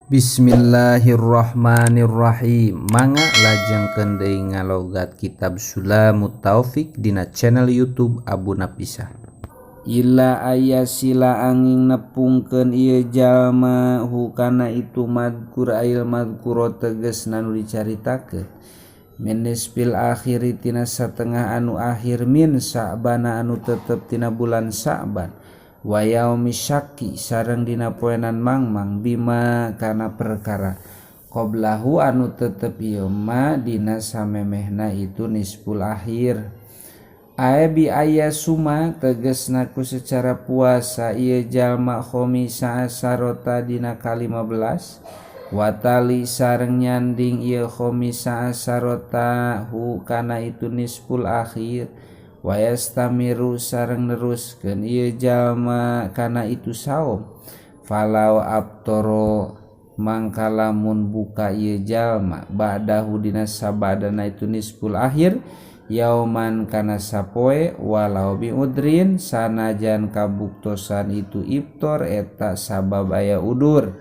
Bismillahirrahmanirrahim. Mangga lajengkeun deui ngalogat kitab Sulamut Taufik dina channel YouTube Abu Napisah. Illa aya sila angin nepungkeun ieu jalma hukana itu madkur ail madkuro tegesna nu dicaritakeun min nisfil akhiri tina satengah anu akhir min Sa'bana anu tetep tina bulan Sa'ban wa yaumi syakki sareng dina poenan mangmang bima kana perkara qoblahu anu tetep ieu ma dina samemehna itu nisful akhir. Ae bi aya suma tegesna ku secara puasa ieu jalma khomisa asarota dina ka-15 watali sareng nyanding ieu khomisa asarota hu kana itu nisful akhir wayastamiru sareng neruskeun ieu jalma kana itu saum. Falau abtoro mangka lamun buka ieu jalma ba'dahu dina sabadana itu nisful akhir yauman kana sapoe walau bi udrin sanajan kabuktosan itu iftar eta sabab aya udur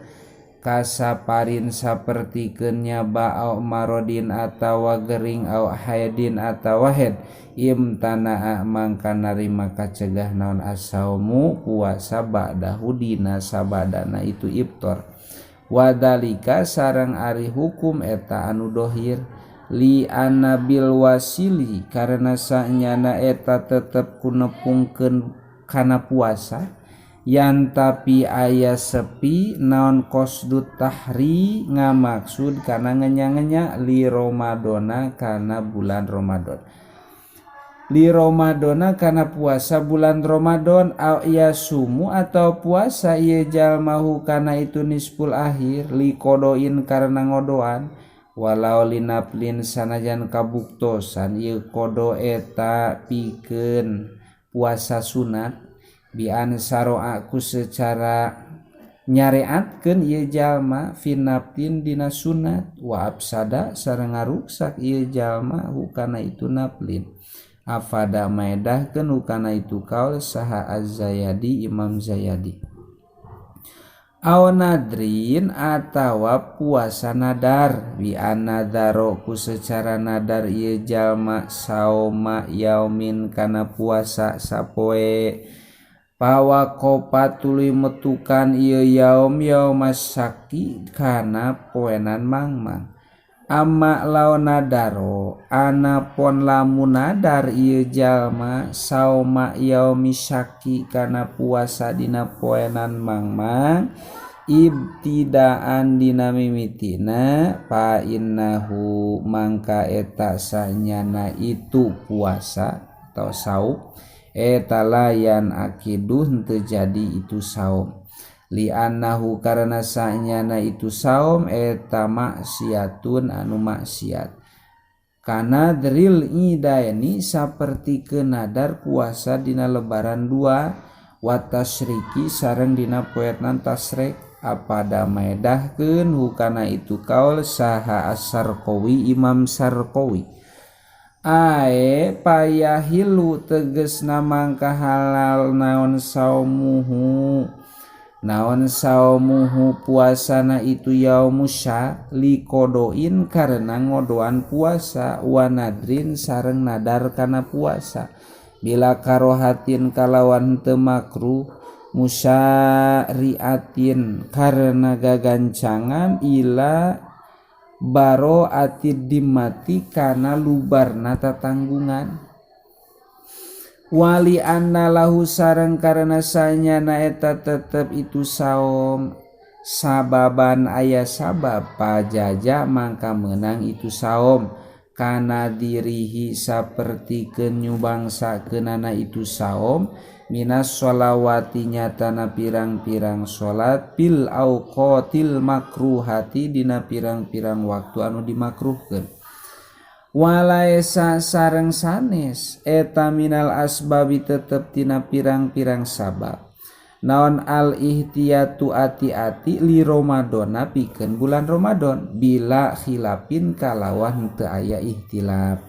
kasaparin sapertikeun nyaba au marodin atawa gering au haidin atawa haid imtana'a mangka narima kacegah naon asaumu puasa ba'dahu dina sabadana itu iftar wadalika sareng ari hukum eta anu dohir li anabil wasili karena sanyana eta tetep ku nepungkeun kana puasa yan tapi aya sepi naon qasdut tahri ngamaksud kana ngenya-ngenya li Ramadona kana bulan Ramadan li Ramadona kana puasa bulan Ramadan au yasumu atau puasa ieu jalma kana itu nisful akhir li kodoin karena ngodoan walau linaflin sanajan kabuktosan ieu kodo eta pikeun puasa sunat bian saroa ku secara nyareatkeun ieu jalma finaflin dina sunat wa afsada sareng ngaruksak ieu jalma hukana itu naflin afada maedahkeun hukana itu kaul saha Az-Zayadi Imam Zayadi. Aw nadrin atawa puasa nadar bi anadaro ku secara nadar ieu jalma sauma yaumin kana puasa sapoe pawakopa tuluy metukan ieu yaum yaumas syaki kana poenan mangmang. Amma law nadaro anapon lamun nadar ieu jalma sauma yaumi syaki kana puasa dina poenan mangmang ibtidaan dina mimitina fa innahu mangka eta sanyana itu puasa atau saum eta layan akiduh henteu jadi itu saum li annahu karena sanyana itu saum eta maksiatun anu maksiat kana dril idaini saperti nadar puasa dina lebaran dua watasriki sareng dina poenan tasrek apada maedahkeun hukana itu kaul saha As-Sarqawi Imam Sarqawi. Ae payahilu tegesna mangka halal naon saumuhu naon saumuhu puasana itu yaumusya likodoin karena ngodoan puasa wanadrin sareng nadar kana puasa bila karohatin kalawan teu makruh musyariatin karena gagancangan ila baro atid dimati kana lubarna tatanggungan wali anna lahu sareng karena sanyana eta tetep itu saum sababan aya sabab pajaja mangka menang itu saum kana dirihi saperti nyubangsa kenana itu saum minas sholawati nyatana pirang-pirang salat bil auqatil makruhati dina pirang-pirang waktu anu dimakruhkeun walaesa sareng sanes eta minal asbabi tetep tina pirang-pirang sabab naon al ihtiyatu ati-ati li Ramadona pikeun bulan Ramadan bila khilafin kalawan teu aya ihtilaf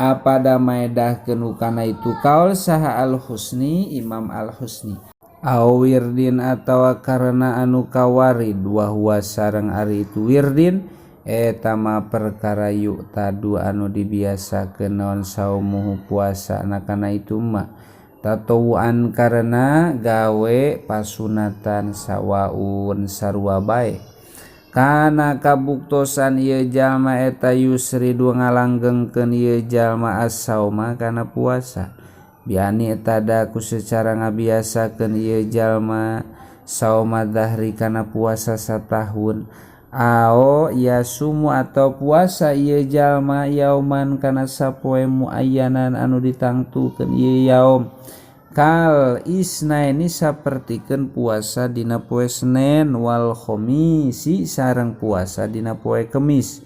apada maedahkeun kana itu kaul saha Al Husni Imam Al Husni. Aw wirdin atawa karena anu kawarid wa huwa sareng ari itu wirdin eta mah perkara yu'tadu anu dibiasakeun naon saumuhu puasana kana itu mah tatawuan karena gawe pasunatan sawaun sarua bae. Kana kabuktosan ieu jalma eta yusridu ngalanggengkeun ieu jalma as-sauma kana puasa. Biani tada ku secara ngabiasakeun ieu jalma sauma dahri kana puasa satahun. Ao yasumu atau puasa ieu jalma yauman kana sapoe muayyanan anu ditangtukeun ieu yaum. Kal isnaini sapertikeun puasa dina poe Senen wal khamisi sareng puasa dina poe Kemis.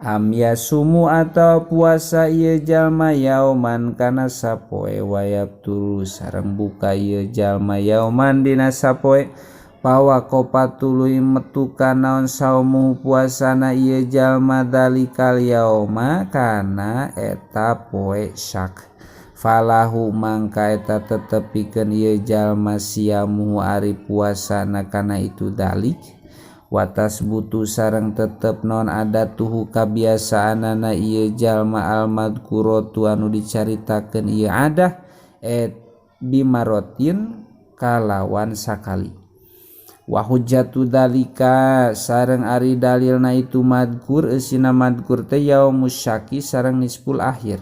Am yasumu atau puasa ieu jalma yauman kana sapoe wayabturu sareng buka ieu jalma yauman dina sapoe. Pawakopa tuluy metukan naon saumu puasana ieu jalma dalikal yauma kana eta poe syak. Falahu mangka eta tetep pikeun ieu jalma siamuhu ari puasana kana itu dalik. Watas butuh sareng tetep non adatuhu kabiasaanana ieu jalma almadkuratu anu dicaritakeun ieu adah et bimarotin kalawan sakali. Wa hujjatu dalika sareng ari dalilna itu madkur eusina madkur teh yaumus syaki sareng nisful akhir.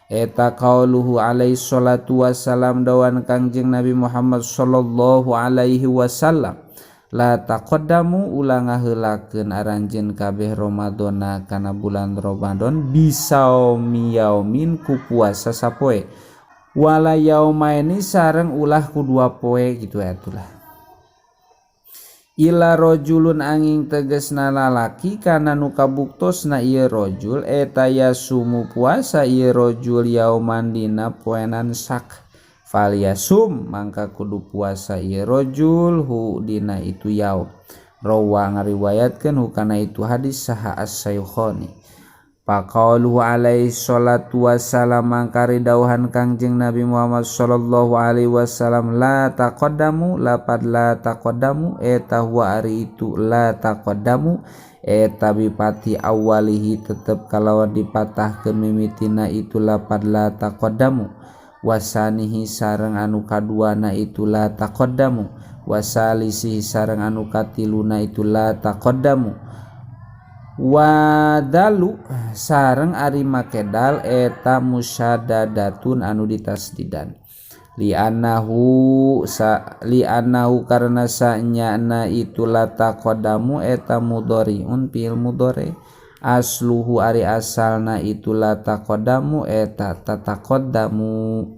Eta qauluhu alaihi salatu wassalam dawan Kangjeng Nabi Muhammad sallallahu alaihi wasallam la taqaddamu ulah ngaheulakeun aranjeun kabeh Ramadhana kana bulan Ramadan bisaumi yaumin ku puasa sapoe wala yaumaini sareng ulah ku dua poe gitu atulah. Ila rajulun angin tegesna lalaki kana nu kabuktosna ieu rajul eta yasumu puasa ieu rajul yauman dina poenan sak falyasum mangka kudu puasa ieu rajul hu dina itu yaum. Rawa ngariwayatkeun hu kana itu hadis saha as-Saykhani. Faqaluhu alaihi salatu wassalam mangka ridauhan Kangjeng Nabi Muhammad sallallahu alaihi wasallam la taqaddamu lapad la taqaddamu eta huwa ari itu la taqaddamu eta bipati awalihi tetep kalawan dipatahkeun mimitina itu lapad la taqaddamu wasanihi sareng anu kaduana itu la taqaddamu wasalisihi sareng anu katiluna itu la taqaddamu wadalu sareng ari makedal eta musyaddadatun anu ditasdidan li'annahu sa li'annahu karena sanyana itu la taqaddamu eta mudhari'un fil mudhari asluhu ari asalna itu la taqaddamu eta tataqaddamu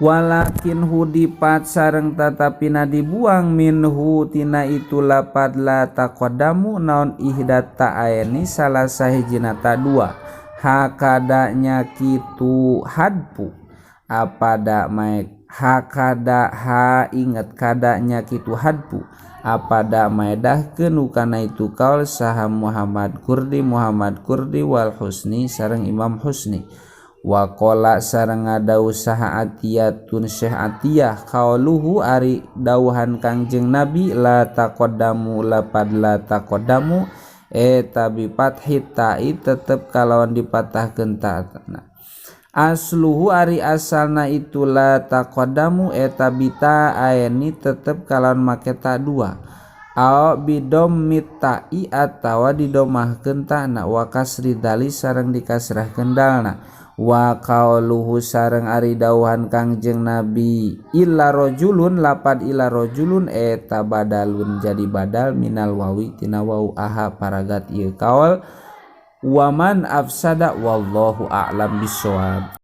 walakin hudipat sareng tatapina dibuang minhu tina itu lapad la taqaddamu naon ihdat ta'aini salah sahijina ta dua hakadanya kitu hadpu apada maek hakada ha inget kadanya kitu hadpu apada maedahkeun kana itu kaul saha Muhammad Kurdi wal Husni sareng Imam Husni. Waqala sareng ngadawuh saha Atiyatun Syekh Atiyah qauluhu ari dawuhan Kangjeng Nabi la taqaddamu lapad la taqaddamu eta bi fathi ta'i tetep kalawan dipatahkeun ta'na asluhu ari asalna itu la taqaddamu eta bi ta'aini tetep kalawan make ta dua aw bidommit ta'i atawa didomahkeun ta'na wa kasri dali sareng dikasrahkeun dalna wa qauluhu sareng ari dawuhan Kangjeng Nabi illa rajulun lapad illa rajulun eta badalun jadi badal minal wawi tina wau aha paragat ieu kaul waman afsada wallahu a'lam bissawab.